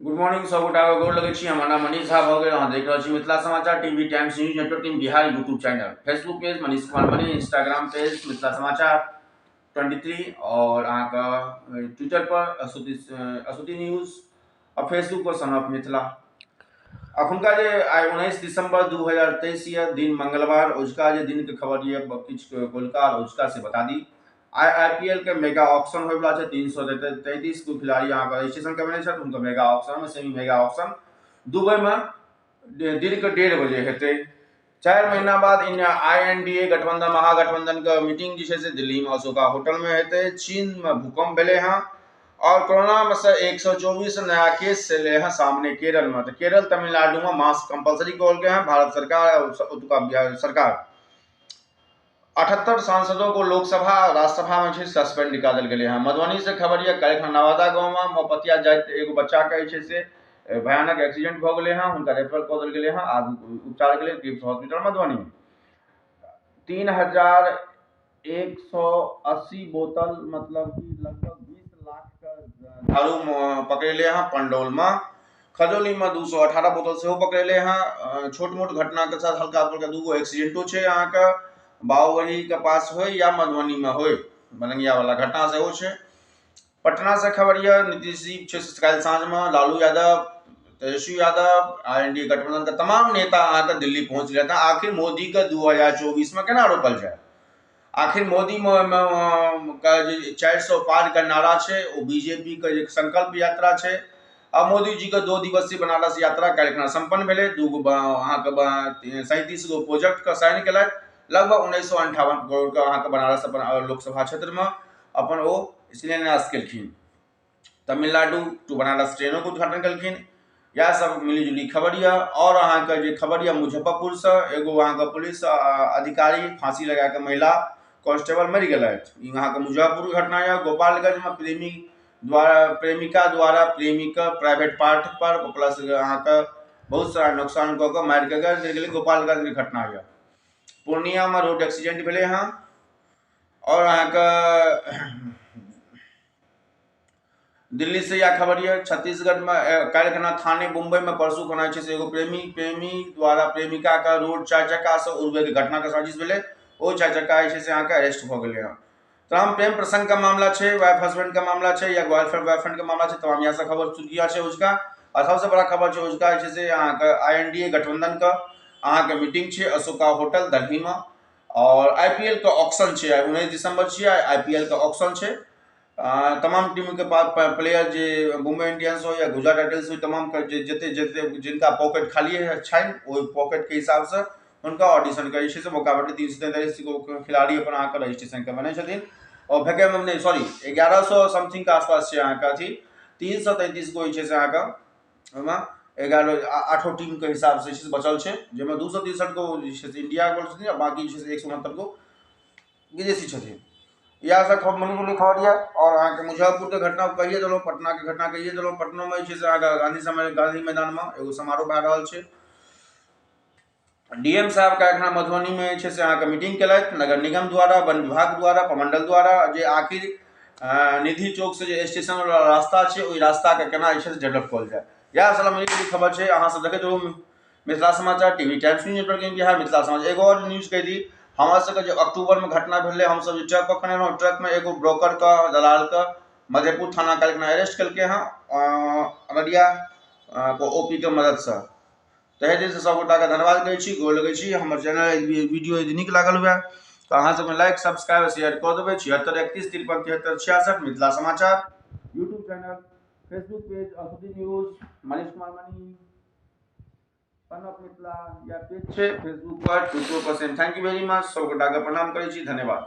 Good morning सब गोटा के गोर लगै छी। हमर नाम मनीष झा भऽ गेल। अहाँ देख रहल छी Mithila Samachar TV, Times News Network in Bihar YouTube channel, Facebook page Manish Kumar Mani, Instagram page Mithila Samachar 23 और अहाँके ट्विटर पर अश्वती न्यूज और Facebook per son of Mithila. अखुनका जे आइ 19 दिसंबर 2023 यऽ, दिन मंगलवार, अजुका जे दिन के खबर यऽ किछु कोलका और अजुका से बता दी। आइ आईपीएल के मेगा ऑक्शन होयवला छै। 333 गो खिलाड़ी अहाँके रजिस्ट्रेशन करबेने छथि। हुनकर मेगा ऑक्शन में सेमी मेगा ऑक्शन दुबई में दिन के 1:30 बजे हेतै। 4 महीना बाद इन आईएनडीए गठबंधन महागठबंधन के मीटिंग जे छै से दिल्ली में अशोका होटल में हेतै। चीन में भूकंप भेलै हँ और कोरोना में से 124 नया केस एलै हँ सामने केरल में। तऽ केरल तमिलनाडु में मास्क कंपलसरी कहलकै हँ भारत सरकार और ओतुका बिहार सरकार। 78 सांसदों को लोकसभा और राज्यसभा में सस्पेंड कऽ देल गेलै हँ। मधुबनी से खबर यऽ, काल्हि नवादा गाँव में मोपतिया जाइत एगो बच्चा के जे छै से भयानक एक्सीडेंट भऽ गेलै हँ। हुनका रेफर कऽ देल गेलै हँ आगू उपचार के लेल रिम्स हॉस्पिटल मधुबनी। 3180 बोतल मतलब कि लगभग 20 लाख के दारू पकड़ेले हँ पंडौल में। खजौली में 218 बोतल सेहो पकड़ेले हँ। छोट मोट घटना के साथ हल्का फुल्का 2 गो एक्सीडेंटो छै अहाँके बाहुबली के पास होय या मधुबनी में होय, मलंगिया वाला घटना सेहो छै। पटना से खबर यऽ, नीतीश जी छै काल्हि साँझ में लालू यादव, तेजस्वी यादव, आईएनडीए गठबंधन के तमाम नेता अहाँके दिल्ली पहुँच गेल। आखिर मोदी के 2024 में केना रोकल जाय? आखिर मोदी के जे 400 पार के नारा छै ओ बीजेपी के जे संकल्प यात्रा छै। आ मोदी जी के 2 दिवसीय बनारस यात्रा काल्हि संपन्न भेलै। 2 गो अहाँके 37 गो प्रोजेक्ट के साइन केलथि। लगभग 1958 करोड़ के अहाँके बनारस अपन लोकसभा क्षेत्र में अपन ओ शिलान्यास केलखिन। तमिलनाडु टू बनारस ट्रेनों के उद्घाटन केलखिन। इएह सब मिली जुली खबर यऽ। और अहाँके जे खबर यऽ मुजफ्फरपुर से एगो अहाँके पुलिस अधिकारी फांसी लगा के महिला कांस्टेबल मरि गेलथि। ई अहाँके मुजफ्फरपुर घटना यऽ। गोपालगंज में प्रेमिका द्वारा प्रेमी के प्राइवेट पार्ट पर प्लस अहाँके बहुत सारा नुकसान कऽ के मारि के गेल। गोपालगंज के घटना यऽ। पूर्णिया में रोड एक्सीडेंट भेलै हँ। और अहाँके दिल्ली से यह खबर यऽ। छत्तीसगढ़ में काल्हि खना थाने मुंबई में परसू खना छै से एगो प्रेमी द्वारा प्रेमिका के रोड 4 चक्का से उड़बै के घटना के साजिश भेलै। ओ 4 चक्का जे छै से अहाँके अरेस्ट भऽ गेलै हँ। तमाम प्रेम प्रसंग के मामला छै, वाइफ हस्बैंड के मामला छै या गर्लफ्रेंड बॉयफ्रेंड के मामला छै, तमाम इएह सब खबर सुर्खिया छै अजुका। और सबसे बड़ा खबर छै अजुका जे छै से अहाँके आईएनडीए गठबंधन के अहाँके मीटिंग छै अशोका होटल दिल्ली में। और आईपीएल के ऑक्शन छै, 19 दिसंबर छियै, आईपीएल के ऑक्शन छै। तमाम टीम के प्लेयर जे मुंबई इंडियंस हो या गुजरात टाइटंस हो, तमाम के जते जते जिनका पॉकेट खाली छनि ओहि पॉकेट के हिसाब से हुनका ऑडिशन के जे छै से मौका भेटै। 343 गो खिलाड़ी अपन अहाँके रजिस्ट्रेशन करबेने छथिन। और भैके नहीं सॉरी 1100 समथिंग के आसपास छै अहाँके अथी 333 गो जे छै से अहाँके ओहिमे 11 8 टीम के हिसाब से जे छै से बचल छै, जाहिमे 263 गो जे छै से इंडिया के छथिन आ बाकी जे छै से 169 गो विदेशी छथिन। इएह सब खबर मिली जुली खबर यऽ। और अहाँके मुजफ्फरपुर के घटना कहिए देलहुँ, पटना के घटना कहिए देलहुँ। पटनो में जे छै से अहाँके गांधी मैदान में एगो समारोह भए रहल छै। डीएम साहब काल्हि खना मधुबनी में जे छै से अहाँके मीटिंग केलथि नगर निगम द्वारा, वन विभाग द्वारा, प्रमंडल द्वारा, जे आखिर निधि चौक से जे स्टेशन वाला रास्ता छै ओहि रास्ता के केना जे छै से डेवलप कयल जाय। इएह सब मिली जुली खबर छै। अहाँ सब देखैत रहू Mithila Samachar TV, Times News Network in Bihar, Mithila Samachar. एगो और न्यूज कहि दी, हमरा सबके जे अक्टूबर में घटना भेलै, हमसब जे ट्रक पकड़ने रहौं, ट्रक में एगो ब्रोकर के दलाल के मधेपुर थाना काल्हि खना अरेस्ट केलकै हँ अररिया ओपी के मदद से। तहे दिल से सब गोटा के धन्यवाद करै छी, गोर लगै छी। हमर चैनल वीडियो यदि नीक लागल हुए तऽ अहाँ सबके लाइक सब्सक्राइब शेयर कऽ देबै। 76 31 53 73 66 Mithila Samachar YouTube channel, Facebook page Ashwati news, Manish Kumar Mani, son of Mithila या पेज छै Facebook per, Twitter per same. Thank you very much. सब गोटा के प्रणाम करै छी, धन्यवाद।